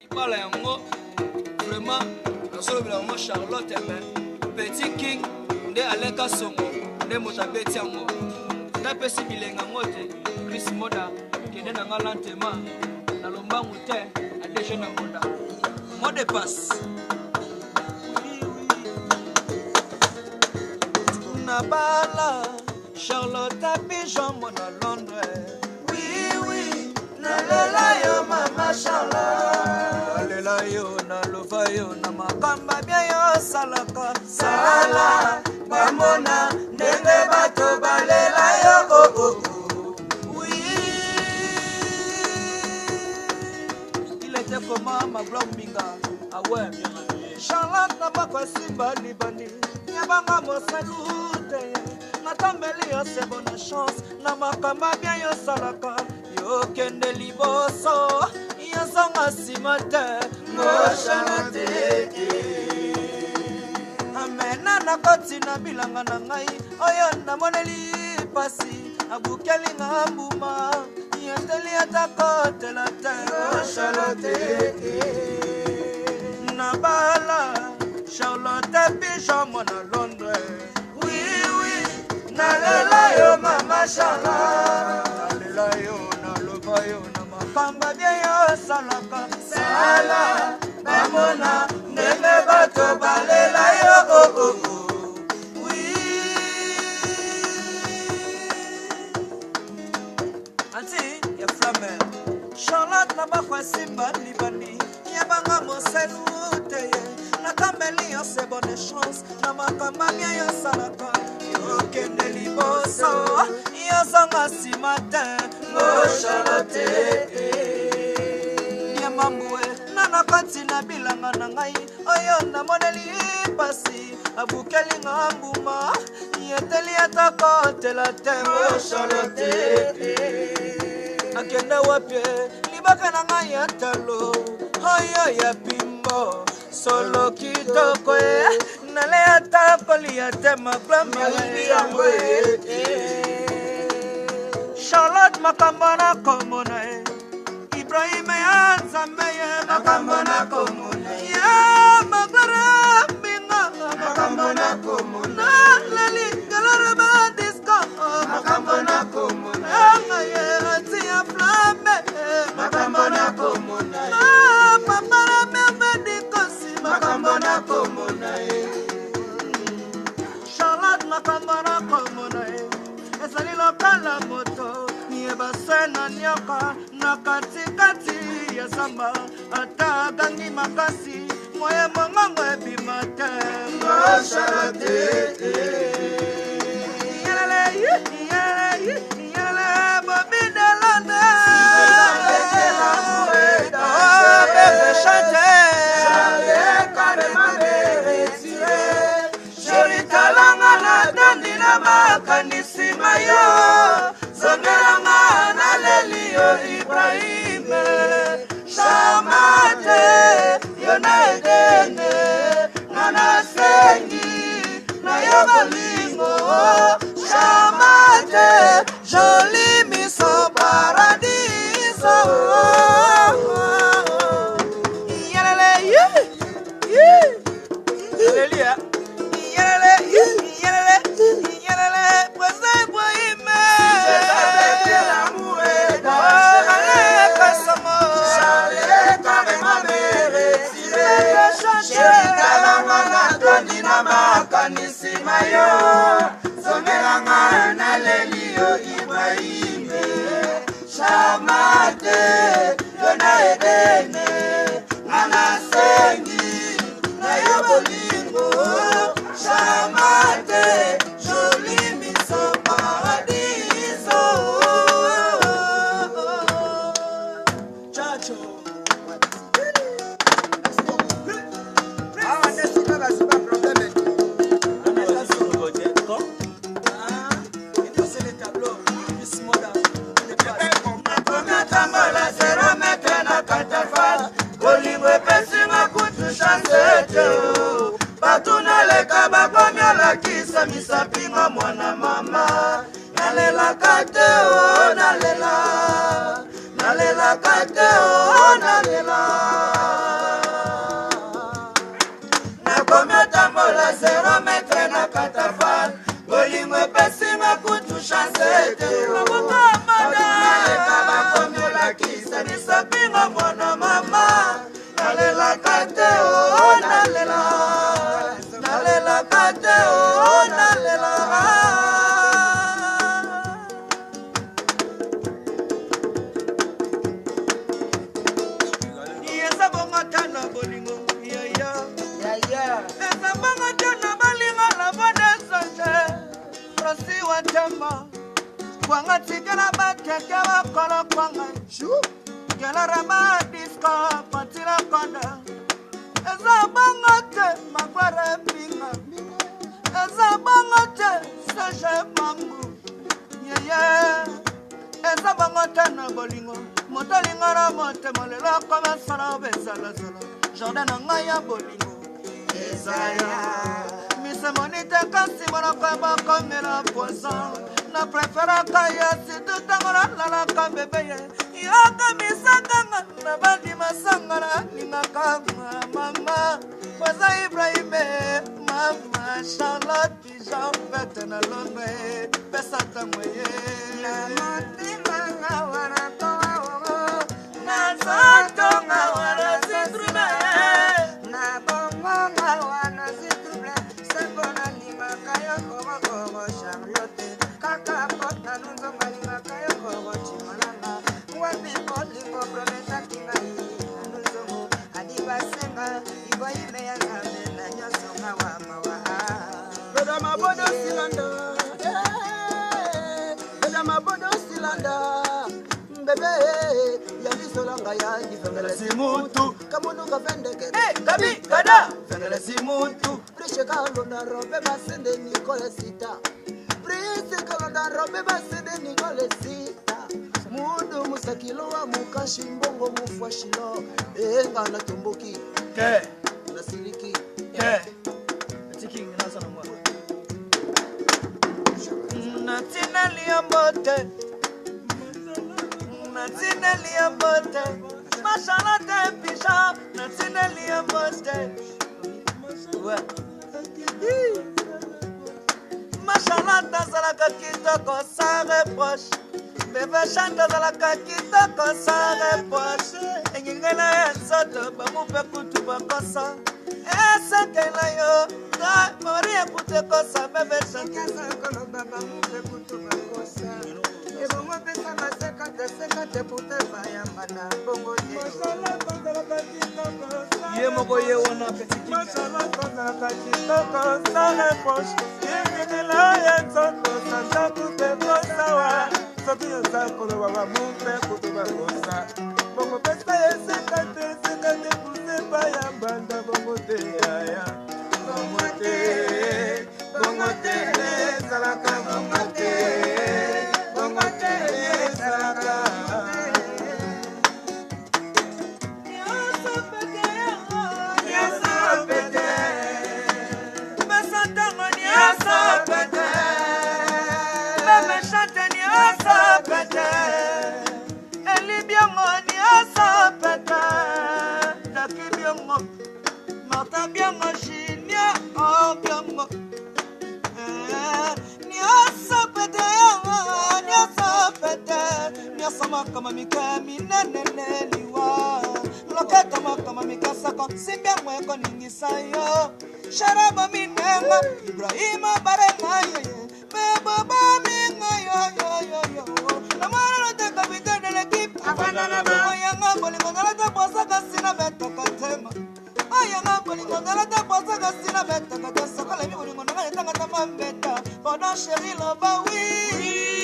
Libala yango vraiment nazolobela mama Charlotte, mais Petit King nde aleka songo nde moto abeti yango, napesi bilenga yango te. Chris Moda, kende na nga lantema na lombangu te na DG na ngonda mot de passe nabala Charlotte Pigeon mwana Londres. Oui, oui, nalela yo mama Charlotte. Nalela yo, nalova yo na makamba bien yo salaka. Sala bamona ndenge bato balela yo, oh, oh, oh. Oui. Il était comment ma gloire mbinga? Ah ouais. Charlotte na bako esimba libandi yebanga mosalu te, natambeli yo se bonne chance na makambo bien yosalaka, yokende liboso, yozonga nsima te. Ngo Charlotte. Amena nakoti na bilanga na ngai oyo namoneli pasi, abukeli nga mbuma yeteli ata kotela te. Ngo Charlotte. Nabala Charlotte Pigeon mwana Londres. Oui, oui, nalela yo mama Charlotte. Nalela yo, naloba yo na makamba bien yosalaka. Sala bamona ndenge bato balela yo, oh, oh, oh. Oui. Anti ya flamme Charlotte na bako esimba libandi yebanga moselu te ye, nakambeli yo se bonne chance na makambo bien yosalaka, yokende liboso, yozonga nsima te. Ngo Charlotte. Yamambue na nakati na bilanga na ngai oyo namoneli pasi, abukeli nga mbuma yeteli ata kotela te. Ngo Charlotte. Akende wapi libaka na ngai ya talo oyo ya pimbo solo kitoko e, nale ata kolia te Nayebi yango e. Charlotte makambo nakomona e, Ibrahima ya Nzambe ye. Makambo nakomona ye. Ya maglore mbinga. Makambo nakomona. Naleli galore badisco. Makambo nakomona. Anga ye anti ya flamme. Makambo nakomona ye. Papa na merve dikosi. Makambo nakomona ye. Charlotte makambo nakomona ye ezali lokala moto yebase na nyoka na katikati ya zamba, ata agangi makasi moye mongongo ebima te. Ngo Charlotte. Yelele, yelele, yelele, Bobi de Londres. Oh, bébé, chante. Carrément me retiré. Chéri talanga natandi na makanisi ma yo, zongelanga naleli yo Ibrahime Shamate yo na edene nga nasengi na yo bolingo. Shamate joli miso paradiso. Yelele, ye, ye. Hallelujah. Yelele, yelele, yelele, président Ibrahim. L'amour est Oh, allez, Kassango. Charlie carrément me retiré. Chéri talanga natondi na makanisi ma yo, zongelanga naleli yo Ibrahime Shamate yo na edene nga nasengi na yo bolingo. Shamate joli miso paradiso. Chacho. Awa nde sika basuka problème te. Ah, et le tableau. Chris Moda. Nakomi otambola 0 mètre na katafal, bolingo epesinga kutu chance te o. Bato naleka bakomi olakisa misapinga mwana mama, nalelaka te o, nalela, nalelaka te o, nalela. katafal bolingo epesi nga kutu chance te naleka bakomi olakisa bisapinga mwana mama nalelaka te o oh, nalela nalelaka te o oh, nalela. Eza bongo te na bolingo yaya, eza bongo te na balingo na bodesante Franci Watema kwanga tikela bateke bakolo kwanga kelarama disco patila koda. Eza bongo te magware mbinga, eza bongo te sege mambu yeye, eza bongo te na bolingo moto alingana motema lelo akoma sala bezalazala jardin na ngai ya bolingo ezaya misemoni te kasi monoko bakomela poison na preferaka ya situ ntango nalalaka bebe ye yokamisakanga na bandimasanga nalingaka mama poza Ibrahime mama Charlotte Pigeon pete na Londres pesa ntango ye na motema nga wana toa na nzoto nga wana zitrume na bongo nga wana zitruble sembo nalingaka yo korokoro Charlotte kaka po nanu nzongo alingaka yo koro cimalanga wapi bolingo promesaki ngai nanu nzongo adibasenga iboyime ya Nzambe na nyonso nga wa mawa. Beda mabodo silanda, beda mabodo silanda, bebe yalisolanga ya difengele simutu kamunu kafendeke kabi kada fengele simutu prishe kalonda robe basende Nicole sita prise kalonda robe basende Nicole sita mundu musakilo wa mukashi mbongo mufwashilo enga na tumbuki te na siliki te tiki naza na mwana natineli yo mbote, natineli yo mbote Machalate picha natineli yo mbote. Machalate azalaka kitoko sans reproche, bebe chante azalaka kitoko sans reproche, engingela ya nzoto bamupe kutu bakosa esekela yo Maria kutu ekosa bebe chante. Koloba bamupe kutu bakosa ebongo pesa basekate sekate pute bayambana bongo te. Ye moko ye wana petit king. Azalaka kitoko sans reproche, ingingila ya nzoto sanza kutu ekosawa soki oza koloba bamupe kutu bakosa bongo pesa ye sekate sekate puse bayambanda bongo te yaya bongo te bongo te ezalaka bongo te bongo te ezalaka. Nyonso pete, pesa ntango nyonso pete, bebe chante nyonso pete, eli biongo nyonso pete, daki biongo Martin biongo Junior oh biongo nyonso pete, nyonso pete, nyonso makama mike minenene liwa loketa makama mikasako simbiango ekoningisa yo sharaba minenga Ibrahima barenga yoye beboba minga yoyoyoyo namonano te capitaine de l'équipe oyanga bolingo nalata bwasaka sina betaka tema oyanga bolingo nalata bwasaka sina betaka te sokolemi bolingo nanga etangata mambeta pendant chéri loba oui.